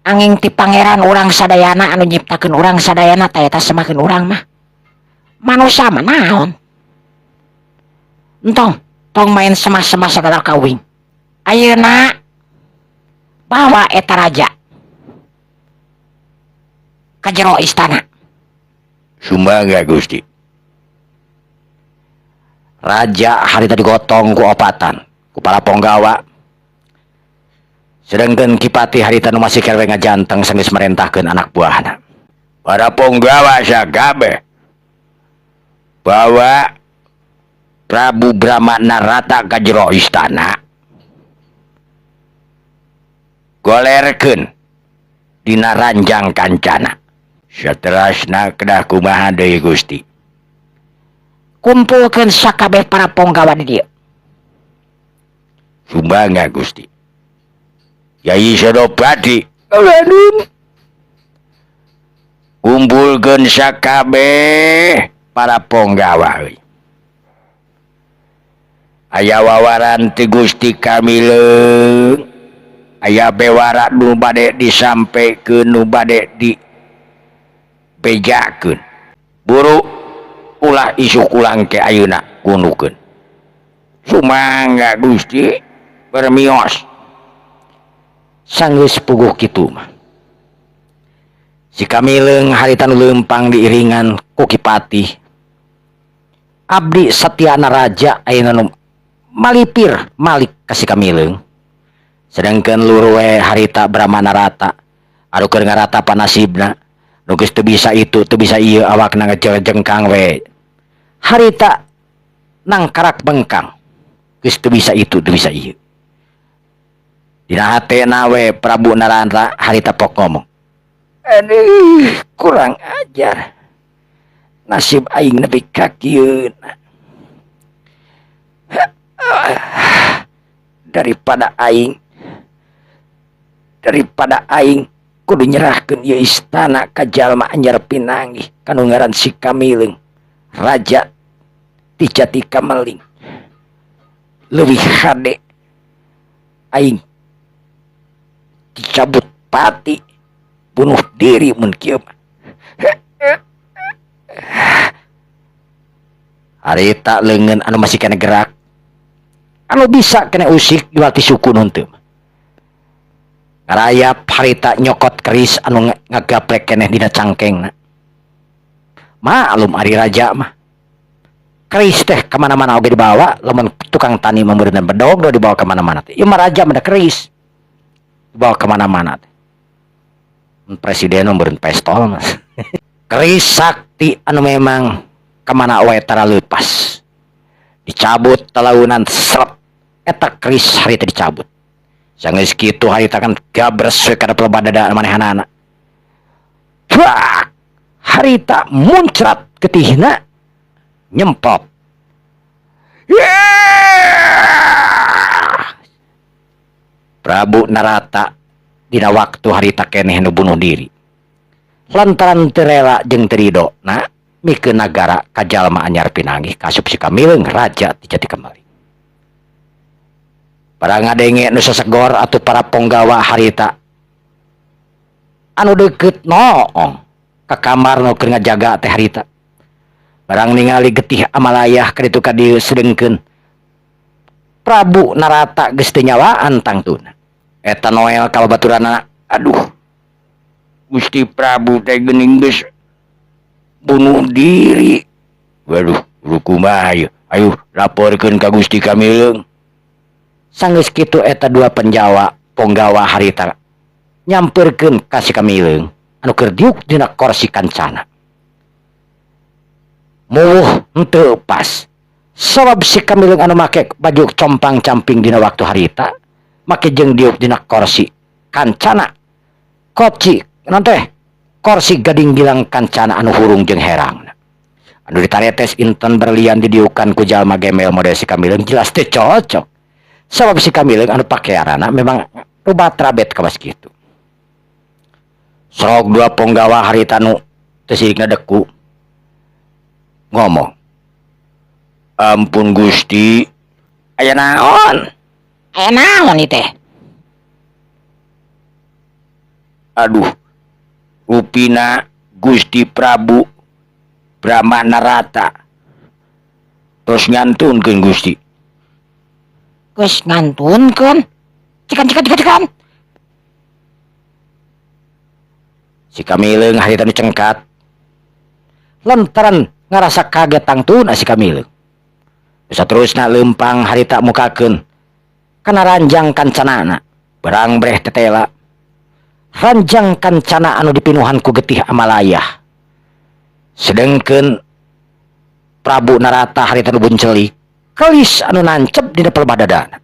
Angin ti pangeran urang sadayana anu nyiptakeun urang sadayana ta eta semakeun urang mah. Manusia mah naon? Entong, tong main semah-semah sagala ka uing. Ayeuna bawa eta raja ka jero istana. Sumangga Gusti. Raja harita digotong ku opatan ku para ponggawa. Sedangkan Ki Patih harita nu masih kerwe ngajanteng sanggeus merentahkeun anak buahna. Para ponggawa sakabeh bawa Prabu Brahma Narata ka jero istana. Golerkeun dina ranjang kancana. Saterasna kedah kumaha deui Gusti? Kumpulkeun sakabeh para ponggawa di dieu. Sumangga Gusti. Yai Senopati Aduh. Kumpulkeun sakabeh para ponggawa euy. Aya wawaran ti Gusti Kamileung, aya bewara nu bade disampekeun, nu bade dibejakeun. Buru ulah isuk ulang ke ayeuna gundukeun. Sumangga Gusti bermios. Sanggeus puguh kitu mah. Si Kamileung harita nu leumpang diiringan ku Ki Patih. Abdi Satyana Raja ayeuna nu malipir malik ka si Kamileung. Sedangkeun lur we harita Brahma Narata anu keur ngarata panasibna. Nu geus teu bisa itu teu bisa ieu awakna ngejengkang we. Harita nangkarak bengkang. Geus teu bisa itu teu bisa ieu. Dina hatena we Prabu Narata harita pok ngomong. Aduh, kurang ajar. Nasib aing nepi ka kieu. Daripada aing kudu nyerahkeun ieu istana ka jalma anyar pinanggih kanu ngaran si Kamileung, raja ti Jati Kameling. Leuwih hade aing dicabut pati, bunuh diri mun kieu mah. Harita leungeun anu masih kena gerak, anu bisa kena usik jual ti suku nun teu. Ngarayap harita nyokot keris anu ngagaplek keneh dina cangkengna. Maklum ari raja mah. Keris teh kemana-mana oge dibawa, lamun tukang tani mah meureun bedog do dibawa kemana-mana teh. Ieu mah raja mah da keris. Dibawa kemana-mana teh. Mun presiden mah meureun pestol mah. Keris sakti anu memang kemana wae tara leupas. Dicabut talaunan seret eta keris harita dicabut. Sanggeus kitu harita kan gabres we kana pelebah dada manehanana. Wah, harita muncrat getihna nyemprot. Yeah! Prabu Narata dina waktu harita keneh nu bunuh diri. Lantaran teu rela jeung teu rido na mikeun nagara ka jalma anyar pinanggih kasup si Kamileung raja ti Jati Kameling. Para ngadenge nu sasegor atuh para ponggawa harita anu deukeut noong ka kamar nu keur ngajaga teh harita. Barang ningali getih amalayah ka ditu ka dieu sedengkeun Prabu Narata geus teu nyawaan tangtuna. Eta Noel ka babaturanna, aduh Gusti Prabu teh geuning geus bunuh diri. Waduh, kumaha ieu? Ayo laporkeun ka Gusti Kamileung. Sanggeus kitu eta dua penjawa ponggawa harita nyamperkeun ka si Kamileung anu keur diuk dina korsi kancana. Muwuh henteu pas. Sabab si Kamileung anu make baju compang-camping dina waktu harita make jeung diuk dina korsi kancana. Koci naon teh? Korsi gading gilang kancana anu hurung jeung herangna. Anu ditaretes inten berlian didiukan ku jalma gembel model si Kamileung jelas teu cocok. Sabab si Kamileung anu pakearana memang rubat rabet kawas kitu. Sorog dua ponggawa harita nu teu silikna deku ngomong, ampun Gusti, aya naon? Aya naon ieu teh? Aduh, rupina Gusti Prabu Brahma Narata terus ngantunkeun Gusti. Geus ngantunkeun? Cikan cikan cikan cikan. Si Kamileung harita nu cengkat lantaran ngarasa kaget tangtuna si Kamileung. Bisa terusna leumpang harita mukakeun kana ranjang kancanana berang breh tetela. Ranjang kancana anu dipinuhan ku getih amalayah. Sedengkeun Prabu Narata harita nu buncelik kelis anu nancep dina pelebah dadana.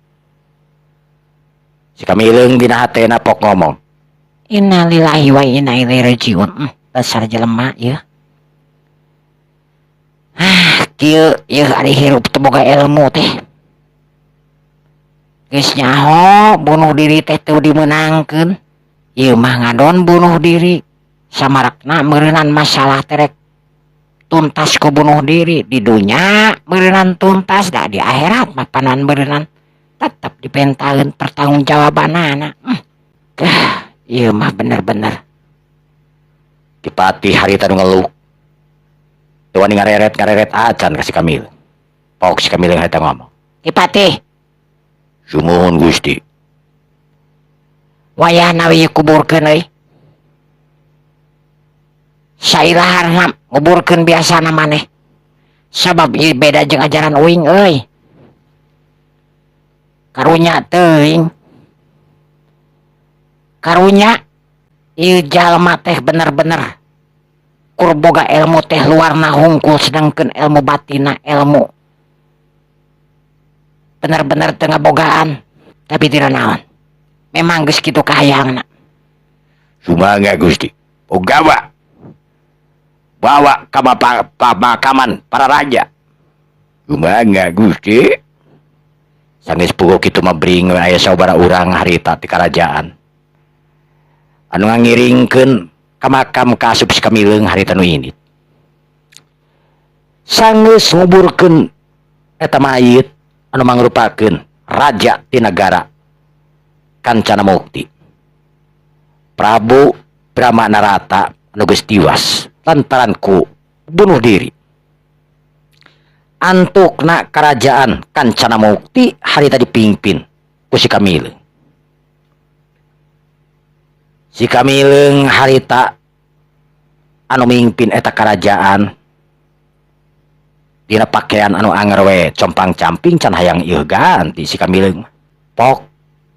Si Kamileung dina hatena pok ngomong, Innalillahi wa inna ilaihi rajiun. Dasar jelema ieu. Ah, kieu ieu ari hirup teu boga ilmu teh. Geus nyaho bunuh diri teh teu dimeunangkeun. Ieu mah ngadon bunuh diri. Samarakna meureunan masalah terek Tuntas ku bunuh diri di dunya meureunan tuntas da di akhirat mah panan meureunan tetep dipentaeun pertanggungjawabanana. Ieu mah bener-bener. Ki Patih harita nu ngeluk. Teu wani ngareret-ngareret acan ka si Kamileung. Pok si Kamileung harita ngomong. Ki Patih. Sumuhun Gusti. Wayahna we kuburkeun euy. Sailaharna nguburkeun biasana maneh. Sabab ieu beda jeung ajaran uing euy. Karunya teuing. Karunya ieu jalma teh bener-bener kur boga ilmu teh luarna hungkul sedangkeun ilmu batina ilmu bener-bener teu ngabogaan tapi teu naon. Memang geus kitu kahayangna. Sumangga Gusti. Punggawa. Bawa ka pamakaman para raja. Sumangga Gusti. Sanggeus puguh kitu mah bring we aya sababaraha urang harita ti karajaan. Anu ngangiringkeun ka makam ka asup si Kamileung harita nu indit. Sanggeus nguburkeun eta mayit anu mangrupakeun raja ti nagara Kancana Mukti. Prabu Brahma Narata anu geus tiwas lantaran ku bunuh diri. Antukna kerajaan Kancana Mukti harita dipimpin ku si Kamileung. Si Kamileung harita anu mimpin eta kerajaan dina pakaian anu anger we compang-camping can hayang ieu ganti si Kamileung. Pok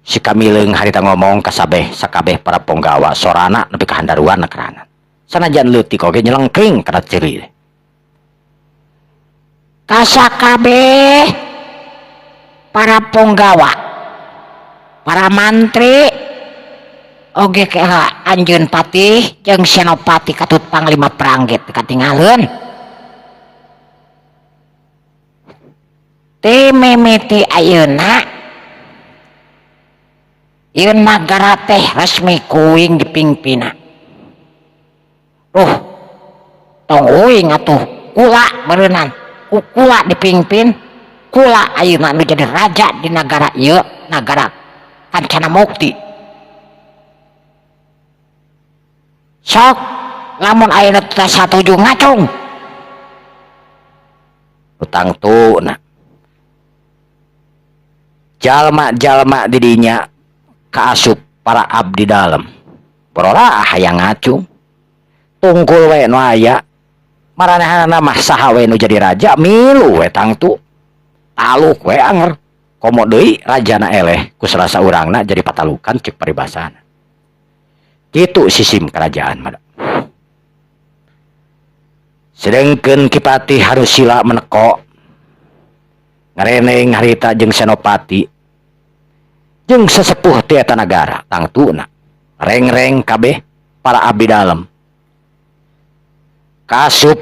si Kamileung harita ngomong ka sabeh sakabeh para ponggawa sorana nepi ka handaruan keranan. Sanajan leutik oge nyelengkring kana ceuri. Kasakabeh para ponggawa, para mantri oge kela anjeun patih jeung senopati katut panglima perang ge katingaleun. Teu mimiti ayeuna ieu nagara teh resmi kuing dipingpina. Tong uing atuh kula meureunnan. Ku kula dipingpin, kula ayeuna nu jadi raja di nagara ieu, nagara Kancana Mukti. Sok lamun ayeuna teh satuju ngacung. Utang tuna. Jalma-jalma di dinya kaasup para abdi dalem. Borolah hayang ngacung. Tungkul we nu aya. Maranehanana mah saha we nu jadi raja milu we tangtu. Taluk we anger. Komo deui rajana eleh ku salasa urangna jadi patalukan ceuk paribasana. Kitu sistem kerajaan mah. Sedengkeun Ki Patih Harusila meneko ngareneng harita jeung senopati jeung sesepuh ti eta nagara tangtuna reng-reng kabeh para abdi dalem kasup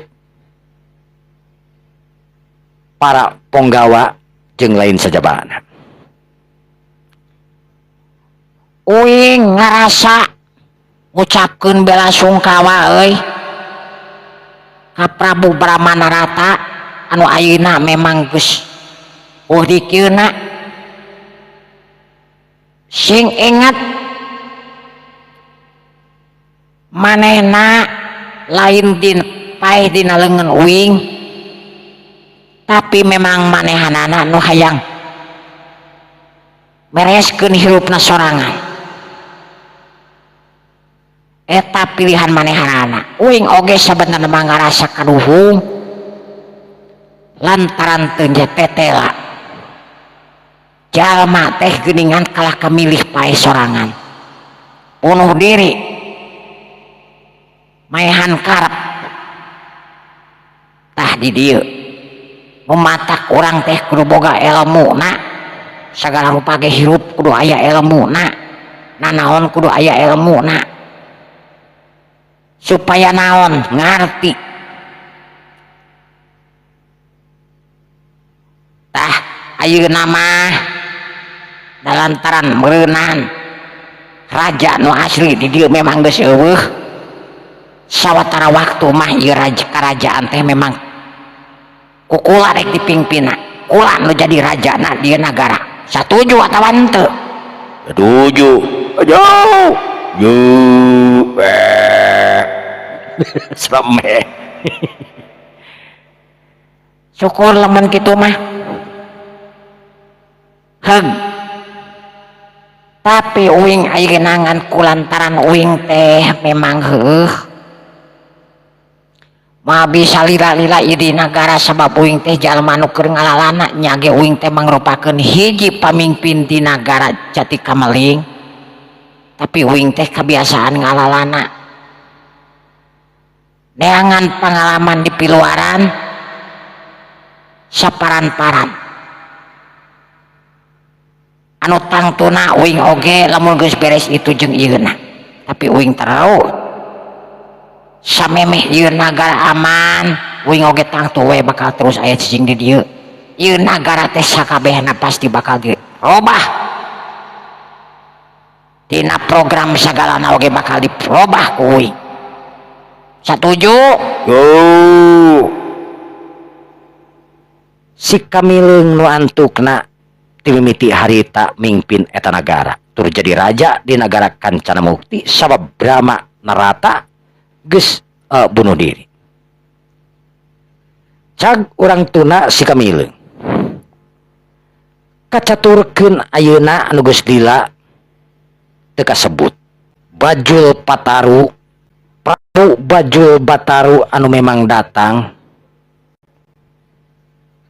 para ponggawa jeung lain sajabana. Uing ngarasa ngucapkeun bela sungkawa euy ka Prabu Brahma Narata anu ayeuna memang geus eueuh dikieuna. Sing inget manehna lain din paeh dina leungeun uing tapi memang manehanana nu hayang mereskeun hirupna sorangan. Eta pilihan manehanana. Uing oge sabenerna mah ngarasa kaduhung lantaran teu tetela. Jalma teh geuningan kalah kamilih paeh sorangan. Bunuh diri. Maehan karep. Tah di dieu. Mematak urang teh kudu boga elmuna. Sagala rupa ge hirup kudu aya elmuna. Nanaon kudu aya elmuna. Supaya naon ngarti. Tah ayeuna mah dalantaran meureunan raja nu asli di dieu memang geus eueuh. Sawatara waktu mah ieu kerajaan teh memang ku kula rek dipingpinna. Kula nu jadi rajana di nagara. Satuju atawa henteu? Setuju. Ayo. Yu. Serem. Syukur lamun kitu mah. Heg. Tapi uing ayeuna ngan kulantaran uing teh memang heuh. Moal bisa lila-lila ieu di nagara sabab uing teh jalma nu keur ngalalana nya ge uing teh mangrupakeun hiji pamimpin di nagara Jati Kameling. Tapi uing teh kebiasaan ngalalana. Neangan pengalaman di piluaran saparan-paran. Anu tangtuna uing oge lamun geus beres itu jeung ieuna. Tapi uing terau samemeh ieu nagara aman, uing oge tangtu we bakal terus aya cicing di dieu. Ieu nagara teh sakabehna pasti bakal dirobah. Tina program sagalana oge bakal dirobah ku uing. Satuju? Yo. Si Kamileung nu antukna timimiti harita mingpin eta nagara tur jadi raja di nagara Kancana Mukti sabab Brahma Narata geus bunuh diri. Cag urang tuna si Kamileung kacaturkeun ayeuna anu geus lila teu kasebut Bajul Pataru Prabu Bajul Bataru anu memang datang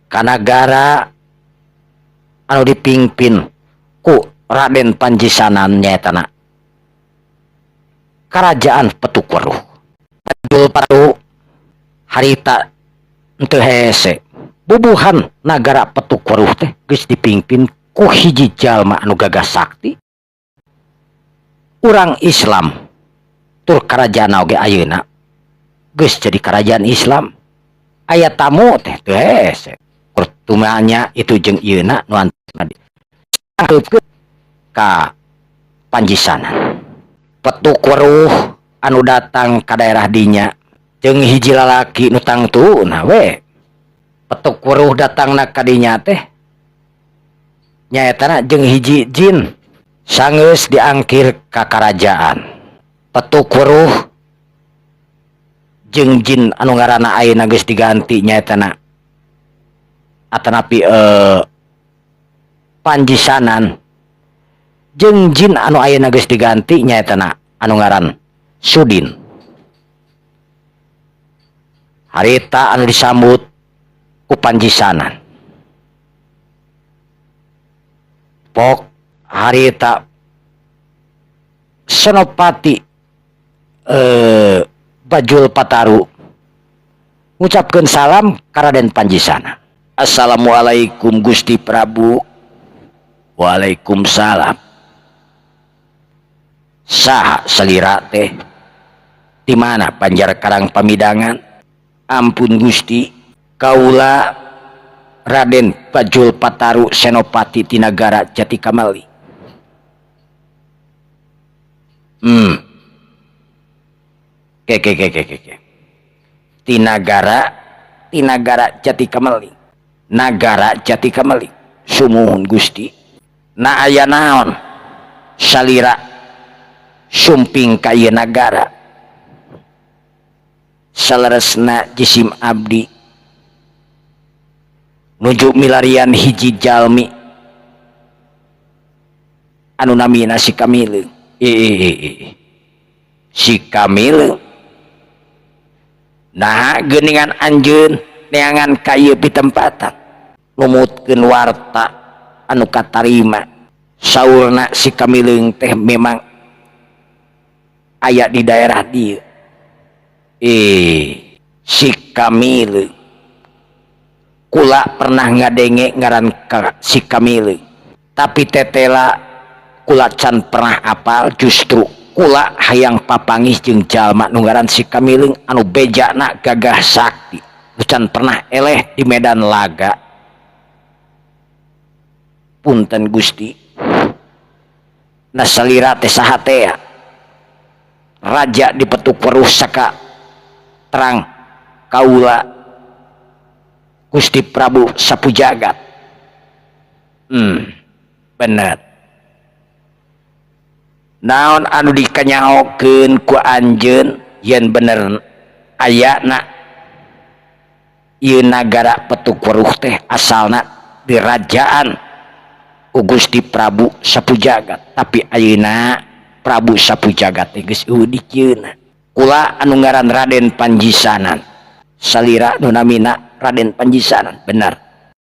ka nagara anu dipingpin ku Raden Panjisanan nyaetana Kerajaan Petuk Weruh. Bajul Pataru harita henteu hese bubuhan nagara Petuk Weruh teh geus dipingpin ku hiji jalma anu gagah sakti urang Islam tur karajaan oge ayeuna geus jadi kerajaan Islam. Aya tamu teh teu hese pertumanya itu jeung ieuna nu antuna ka Panjisanan. Petuk Weruh anu datang ka daerah dinya jeung hiji lalaki nu tangtuna we. Petuk Weruh datangna ka dinya teh nyaetana jeung hiji jin sanggeus diangkir ka karajaan. Petuk Weruh jeung jin anu ngaranna ayeuna geus diganti nyaetana atanapi Panjisanan jeung jin anu ayeuna geus diganti nyaetana anu ngaran Sudin. Harita anu disambut ku Panjisanan. Pok harita Senopati Bajul Pataru ngucapkeun salam ka Raden Panjisana. Assalamualaikum Gusti Prabu. Waalaikumsalam. Saha salira teh? Di mana Banjar Karang Pamidangan? Ampun Gusti, kaula Raden Bajul Pataru Senopati ti nagara Jati Kamali. Ke ke ke ke ke. Ti nagara Jati Kamali. Nagara Jati Kamali. Sumuhun Gusti. Na aya naon salira sumping ka ieu nagara? Saleresna jisim abdi nuju milarian hiji jalmi anu namina si Kamileung. Si Kamileung nah geuningan anjeun neangan ka ieu pitempatan numutkeun warta anu katarima. Saurna si Kamileung teh memang aya di daerah dieu. Si Kamileung kula pernah ngadenge ngaran ka si Kamileung, tapi tetela kula can pernah apal. Justru kula hayang papangih jeung jalma nu ngaran si Kamileung anu bejana gagah sakti, can pernah eleh di medan laga. Punten Gusti, nah salira teh saha teh? Raja di Petuk Weruh saka Terang kaula Gusti Prabu Sapu Jagat. Bener. Naon anu dikanyahokeun ku anjeun yen bener ayana ieu nagara Petuk Weruh teh asalna dirajaan ku Gusti Prabu Sapu Jagat, tapi ayeuna Prabu Sapu Jagat teh geus euweuh dikieuna. Kula anu ngaran Raden Panjisanan, salira nu namina Raden Panjisanan. Bener.